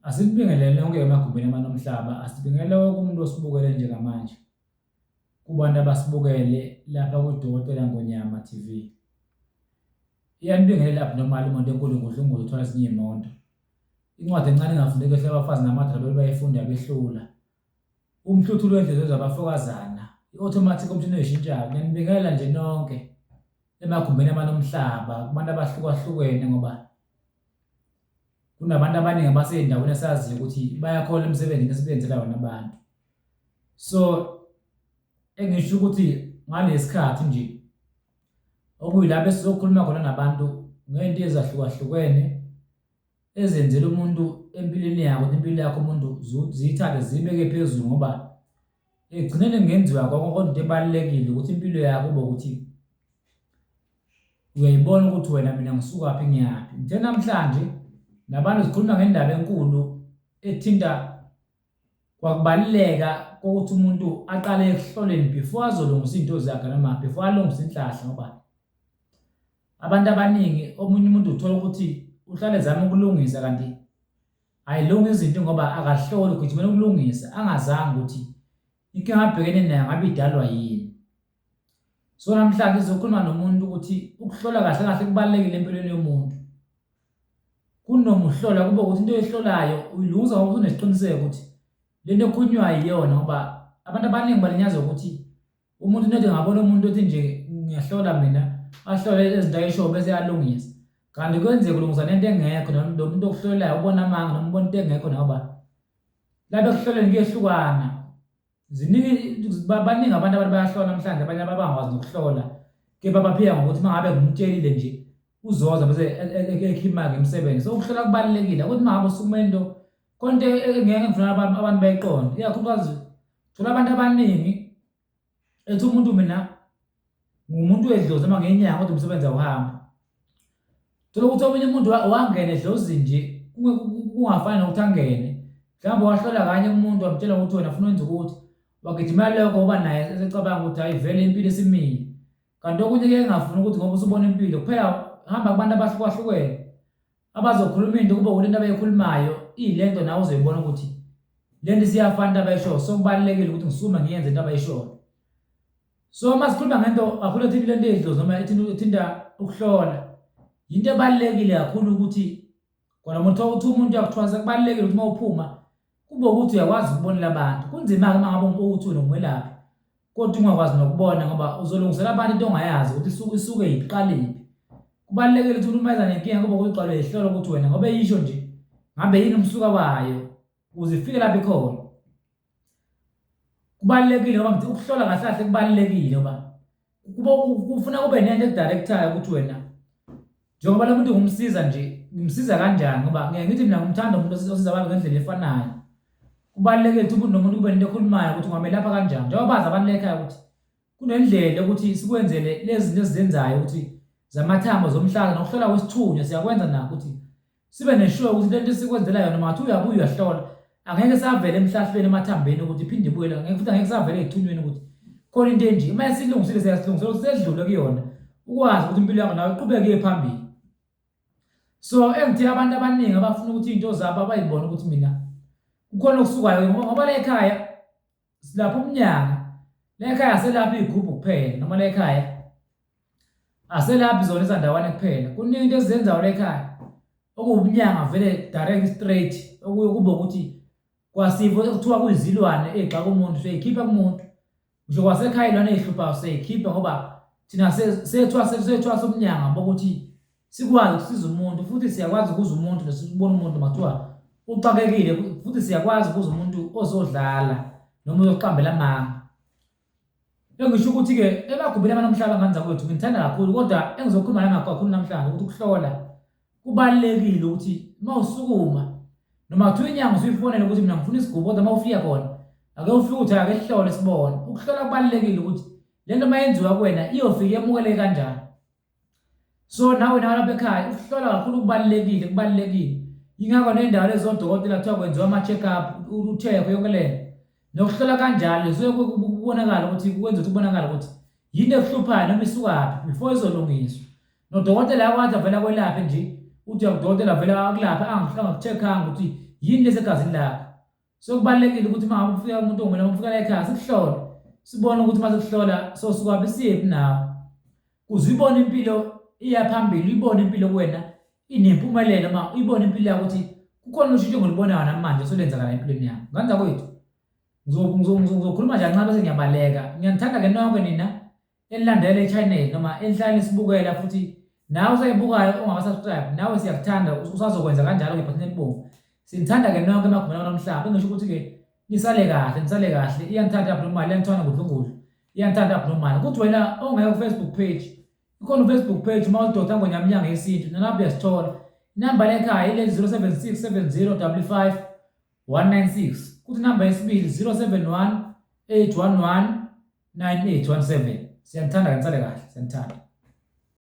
Asikubingelele nonke emagumbini amane omhlaba, asibingelele wonke umuntu osibukele njengamanje. Kubantu abasibukele lapha kuDokotela Ngonyama TV. Iyanibingelela Abnormal imoto enkulu ngudlunguza uthwala ezinye iy'moto. Incwadi encane engafundeki ehle abafazi namadoda bebe bayifunda behlula. Umhluthulo wendlela zabafokazana, i-automatic umshini oyishintshayo. Ngiyanibingelela nje nonke emagumbini amane omhlaba kubantu abahlukahlukene ngoba kunabantu abaningi abasey'ndaweni esaziyo ukuthi bayakhola emsebenzini esibenzela wona abantu. So engisho ukuthi ngalesi khathi nje okuyilapho esizokhuluma khona nabantu ngento ezahlukahlukene ezenzela umuntu empilweni yakho ukuthi impilo yakho umuntu ziyithathe ziyibeke phezulu ngoba ekugcineni kungenziwa konke kodwa into ebalulekile ukuthi impilo yakho kube ukuthi uyayibona ukuthi wena mina ngisukaphi ngiyaphi. Ngithe namhlanje nabantu sikhuluma ngendaba enkulu ethinta kwakubaluleka kokuthi umuntu aqale ekuhloleni before azolungisa izinto zakhe noma before alungise inhlahla ngoba abantu abaningi omunye umuntu uthola ukuthi uhlale ezama ukulungisa kanti ayilungi izinto ngoba akahloli ugijimela ukulungisa angazange ukuthi inkinga abhekene nayo ngabe idalwa yini. So namhlanje sizokhuluma nomuntu ukuthi ukuhlola kahle kahle kubalulekile empilweni yomuntu. Kunoma uhlola kube ukuthi into oyihlolayo uyilungisa ngoba usunesiqiniseko ukuthi le nto ekhulunywayo iyona ngoba abantu abaningi balinyazwa ukuthi umuntu nede ngabona umuntu othi nje ngiyahlola mina ahlole izinto ayishoyo bese eyalungisa kanti kwenzeka ulungisa nento engekho lo muntu okuhlolayo ubona amanga noma ubona into engekho ngoba lapha ekuhloleni kuyehlukana. Ziningi baningi abantu abantu bayahlola namhlanje abanye abangakwazi nokuhlola kepha baphika ngokuthi uma ngabe ngimtshelile nje uzoza bese ekhipha ngemisebenzi. So ukuhlola kubalulekile ukuthi uma ngabe usukuma into khona into engeke ngifuna abantu bayiqonde ikakhulukazi thola abantu abaningi ethi umuntu mina ngumuntu wedlozi noma ngenyanga kodwa umsebenzi awuhambi. Thola ukuthi omunye umuntu wangena edlozini nje kungafani nokuthi angene. Mhlawumbe wahlola kanye umuntu wamtshela ukuthi wena funa wenza ukuthi wagijimela lokho ngoba naye esecabanga ukuthi hayi vele impilo isimile. Kanti okunye ke engafuni ukuthi ngoba usubona impilo kuphela hamba kubantu abahlukahlukene abazokhuluma into kube ukuthi into abayikhulumayo iyilento nawe uzoyibona ukuthi lento isiyafana into abayishoyo so kubalulekile ukuthi ngisukume ngiyenze into abayishoyo. So uma sikhuluma ngento kakhulu ethinta lento yedlozi noma ethinta ukuhlola yinto ebalulekile kakhulu ukuthi kona umuntu uthi umuntu uyakuthwasa kubalulekile ukuthi uma uphuma kube ukuthi uyakwazi ukubonela abantu. Kunzima-ke uma ngabe ukuthi wena ungumelaphi kodwa ungakwazi nokubona ngoba uzolungisela abantu into ongayazi ukuthi isuke isuke yiphi iqalephi. Kubalulekile ukuthi umuntu uma eza nenkinga kube ukuthi uqale uyihlola ukuthi wena ngoba eyisho nje ngabe yini umsuka wayo ukuze ifike lapho ikhona. Kubalulekile ngoba ngithi ukuhlola kahle kahle kubalulekile ngoba kuba kufuna kube nento ekudirectayo ukuthi wena njengoba lo muntu ngumsiza nje ngimsiza kanjani ngoba ngeke ngithi mina ngimthanda umuntu osiza abantu ngendlela efanayo. Kubalulekile ukuthi umuntu nomuntu kube nento ekhulumayo ukuthi ungamelapha kanjani njengoba bazi abantu lekhaya ukuthi kunendlela ukuthi sikwenzele lezi zinto esizenzayo ukuthi zamathambo zomhlaba nokuhlola kwesithunywa siyakwenza nakho ukuthi sibe nesure ukuthi lento esikwenzela yona mangathi uyabuya uyahlola angeke savele emhlahlweni emathambeni ukuthi iphinde ibuyele ngeke futhi angeke savele ezithunyweni ukuthi khona into enje uma esilungisile siyasilungisela ukuthi sedlule kuyona ukwazi ukuthi impilo yakho nawe iqhubeke iye phambili. So engithe abantu abaningi abafuna ukuthi izinto zabo abayibone ukuthi mina kukhona okusukayo ngoba la ekhaya silapha umnyaka la ekhaya aselapha iy'gubhu kuphela noma la ekhaya aselaphi zona izandawana kuphela kuningi into ezizenzayo la ekhaya okuwubunyanga vele direct straight okuye kube ukuthi kwasifo ekuthiwa kuyizilwane ey'xaka umuntu siyayikhipha kumuntu ngisho kwasekhaya ilwane ey'hluphayo siyayikhipha ngoba thina sethwasa sethwasa umnyanga bokuthi sikwazi ukusiza umuntu futhi siyakwazi ukuza umuntu nesibona umuntu mathiwa uxakekile futhi siyakwazi ukuza umuntu ozodlala noma uzoqambela amanga. Engisho ukuthi-ke emagumbini abanomhlaba ngane zakwethu nginithanda kakhulu kodwa engizokhuluma nami kakhulu namhlanje ukuthi ukuhlola kubalulekile ukuthi uma usukuma noma kuthiwa inyanga usuyifonele ukuthi mina ngifuna isigubu kodwa uma ufika khona ake ufike uthi ake sihlole sibone. Ukuhlola kubalulekile ukuthi le nto uma yenziwa kuwena iyofike yemukeleke kanjani. So nawe nawe lapha ekhaya ukuhlola kakhulu kubalulekile kubalulekile. Yingakho nendawo lezi zodokotela kuthiwa kwenziwa ama-check up ucheck yonke le nto. Nokuhlola kanjalo kusuke kubonakala ukuthi kwenza ukuthi kubonakale ukuthi yini ekuhluphayo noma isukaphi before izolungiswa. Nodokotela akwazi avele akwelaphe nje uthi uyakudokotela avele akulaphe angaku-check-anga ukuthi yini lesegazini lakho. So kubalulekile ukuthi uma ngabe ufika umuntu ongumela, uma ufika la ekhaya sikuhlole, sibone ukuthi uma sikuhlola sosuka siyephi nawe, kuze uyibone impilo iya phambili, uyibone impilo kuwena inempumelelo, uma uyibone impilo yakho ukuthi kukhona ushintsho ngolubonayo namanje solenzakala empilweni yakho. Ngane zakwethu, ngizokhuluma nje kancane bese ngiyabaleka. Ngiyanithanda-ke nonke nina enilandela i-channel noma enihlala nisibukela, futhi nawe usayibukayo ongaka-subscribe, nawe siyakuthanda, usazokwenza kanjalo ngebhathini elibomvu. Sinithanda-ke nonke emagumbini omhlaba, engisho ukuthi-ke nisale kahle, nisale kahle. Iyanithanda abnormal, iyanithanda ngudlungudlu, iyanithanda abnormal. Kuthi wena ongekho ku-Facebook page, ikhona u-Facebook page uma uthi Dr Ngonyama Inyanga Yesintu, nalapho uyasithola. Inamba lekhaya ileli 076 70 55 196, kuthi inamba yesibili 071 811 9817. Siyanithanda, kanisale kahle, siyanithanda.